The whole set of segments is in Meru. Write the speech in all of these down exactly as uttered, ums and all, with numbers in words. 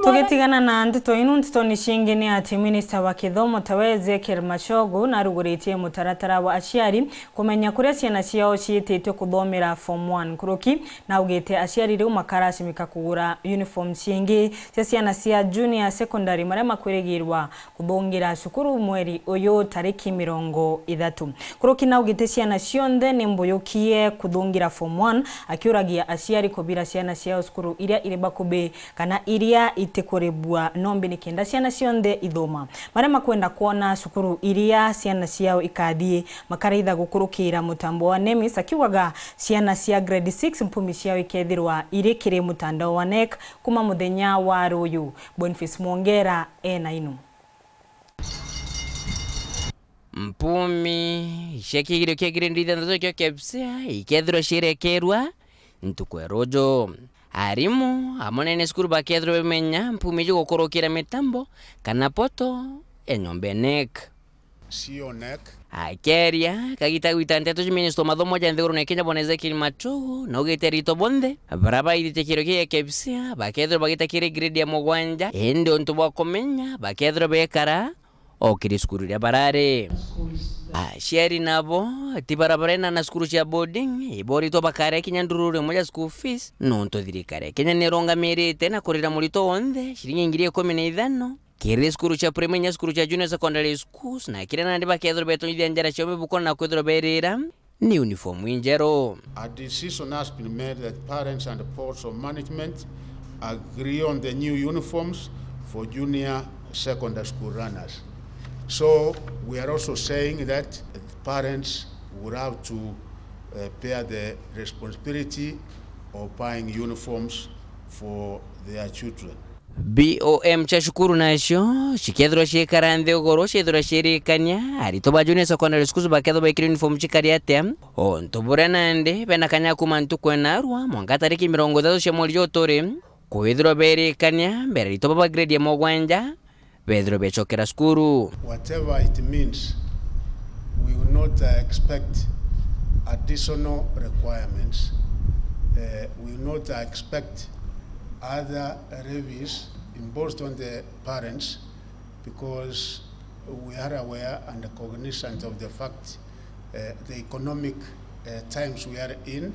Tugitigana na nteto inu, nteto ni cingi ni ati minista wa kithomo tawe Ezekiel Machogu naruguritie mutaratara wa aciari kumenya kuria ciana ciao ciititwe kuthomera form one nkuruki, na augite aciari riu makaracimika kugura uniform cingi cia ciana cia junior secondary maria makwirigirwa kuthungira cukuru mweri uyu tariki mirongo ithatu. Nkuruki naugite ciana cionthe ni mbuyukie kuthungira form one, akiuragia aciari kubira ciana ciao cukuru iria iri bakubi kana iria itikuribua nombi nikenda ciana cionthe ithoma. Maria makwenda kwona cukuru iria ciana ciao ikathii makaraitha gukurukira mutambo wa nemis, akiugaga ciana cia grade six mpumi ciao ikethirwa iri kiri mutandao wa NEC kuma muthenya wa ruyu. Boniface Mwongera ena inu. Mpumi cia kigirio kia grade ithanthatu kio KPSEA ikethirwa cirekerwa ntuku ya ruju. Arimu amwe na ene cukuru bakethirwa bamenya mpumi iji gukurukira mitambo kana poto ya nyomba ya NEC. Sio NEC. Akeria kagita gwita nteto cia minista wa mathomo ja nthiguru na Kenya bwana Ezekiel Machogu naugite arito bonthe bara baithitie kigirio kia KPSEA bakethirwa bagita kiri grade ya mugwanja, indi untu bwa kumenya bakethirwa bekara o kiri cukuru iria barari. Aciari nabo ti bara barena na cukuru cia boarding, ibo aritwa bakarea kinya ndururu imwe ja school fees, nontu thirikari ya Kenya nirungamirite na kurira murito wonthe ciringi ngiri ikumi na ithano kiri cukuru cia primary na cukuru cia junior secondary schools, na kiria nandi bakethirwa betonyithia njara ciao mibukone na kwithirwa berira ni uniform injeru. A decision has been made that parents and boards of management agree on the new uniforms for junior secondary school runners. So we are also saying that parents will have to, uh, bear the responsibility of buying uniforms for their children. BOM cia cukuru nacio cikethirwa ciikara nthi uguru, ciethirwa ciirikania aritwa ba junior secondary schools bakethirwa baikirwe uniform cikari atia, untu buria nandi bena kanya kuma ntuku ya narua mwanka tariki mirongo ithatu cia mweri juju turi, kwithirwa beerikania mbere aritwa baba grade ya mugwanja beethirwe beecokera cukuru. Whatever it means, we will not, uh, expect additional requirements. Uh, we will not, uh, expect other levies imposed on the parents because we are aware and cognizant of the fact, uh, the economic, uh, times we are in.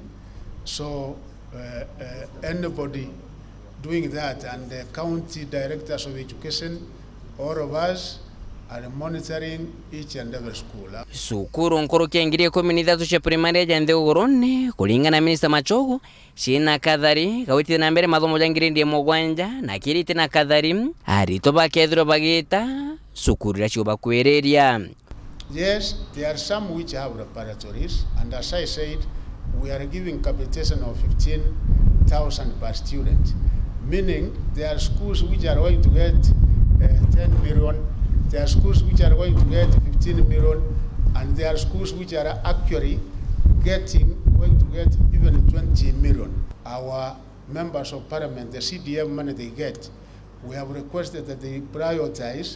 So, uh, uh, anybody doing that, and the county directors of education, all of us are monitoring each and every school. Cukuru nkuruki ya ngiri ikumi na ithatu cia primary ja nthi uguruni, kuringana na Minister Machogu, ciina kathari ga gwitithia na mbere mathomo ja ngiredi ya mugwanja, na kiria iti na kathari, aritwa bakethirwa bagiita cukuru iria ciubakwiriria. Yes, there are some which have laboratories, and as I said, we are giving capitation of fifteen thousand per student, meaning there are schools which are going to get, uh, ten million, there are schools which are going to get fifteen million, and there are schools which are actually getting, going to get even twenty million. Our members of parliament, the C D F money they get, we have requested that they prioritize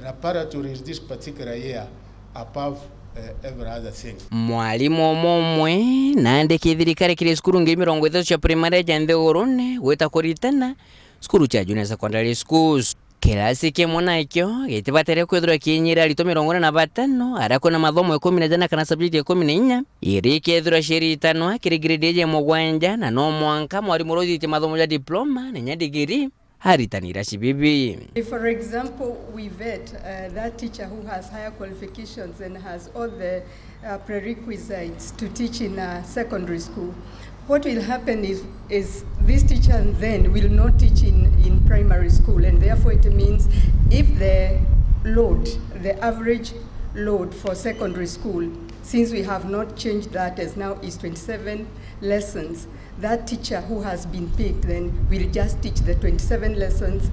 laboratories this particular year above, uh, every other thing. Mwarimu umwe umwe naandiki thirikari kiri cukuru ngiri mirongo ithatu cia primary ja nthigurune gwita kuritana cukuru cia junior secondary schools. Kirasi kimwe nakio gitibatere kwithirwa kiinyira aritwa mirongo ina na batano aria kwina mathomo ikumi na jana kana subject ikumi na inya iria ikethirwa ciiritanwa kiri grade ya mugwanja, na no mwanka mwarimu uria uthitie mathomo ja diploma na inya degree aritani ira cibibi. If, for example, we vet, uh, that teacher who has higher qualifications and has all the, uh, prerequisites to teach in a secondary school, what will happen is, is this teacher then will not teach in, in primary school, and therefore it means if the load, the average load for secondary school, since we have not changed that, as now is twenty-seven lessons, that teacher who has been picked then will just teach the twenty-seven lessons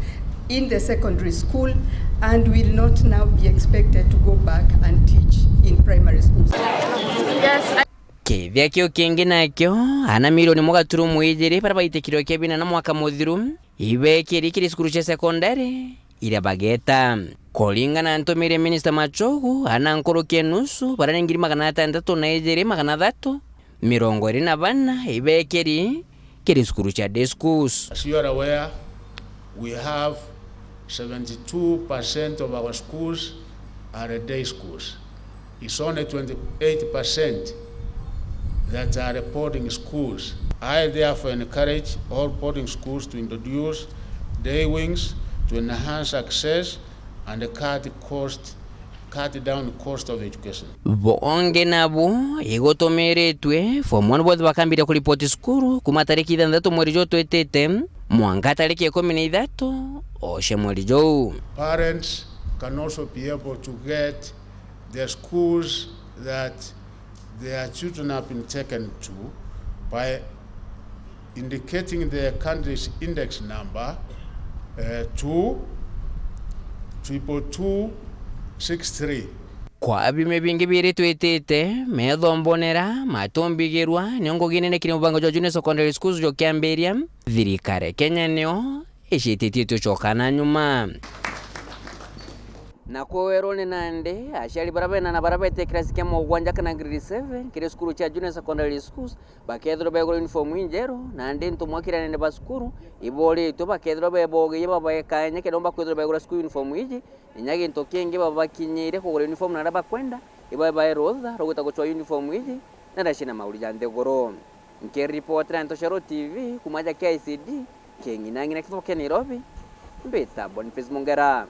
in the secondary school and will not now be expected to go back and teach in primary schools. Yes, I- Kithia kiu kingi nakio, ana milioni imwe gaturumo ijiri baria baitikirwe kia binana mwaka muthiru, ibekiri kiri cukuru cia sekondari iria bageta. Kuringana na ntumiri ya Minister Machogu, ana nkuruki ya nusu, baria ni ngiri magana atantatu na ijiri magana athatu mirongo iri na bana, ibekiri kiri cukuru cia day schools. As you are aware, We have seventy-two percent of our schools are day schools. It's only twenty-eight percent that are boarding schools. I therefore encourage all boarding schools to introduce day wings to enhance access and cut cost, cut down cost of education. Bongi nabu igutumiritue form one bonthe bakambiria kuripoti cukuru kuma tariki ithanthatu mweri juu twitite mwanka tariki ikumi na ithatu o cia mweri juu. Parents can also be able to get the schools that their children have been taken to by indicating the candidate's index number, uh, to triple two six three. Kwa biumia bingi biiri twitite, metho mbonera matumbigirwa nio ngugi nene kiri mubango jwa Junior Secondary Schools jukiambiria, thirikari Kenya nio icititie tucoka na nyuma. Na kweru ni nandi, aciari baria bena na baria bete kirasi kia mugwanja kana grade seven kiri cukuru cia Junior Secondary Schools bakethirwa begura uniform injeru, nandi ntumwa kiri anene ba cukuru iboritwe bakethirwa bebogeie babae kaanya kenda baumba kwithirwa begura school uniform iji, inya gintu kingi babakinyirie kugura uniform na aria bakwenda, ibae bae rutha rwa gwita gucwa uniform iji na aria cina mauri ja nthiguru. Nkiripotera Ntoshero T V kuma ja K I C D, King'ina ng'ina kithoke Nairobi, mbita Boniface Mungera.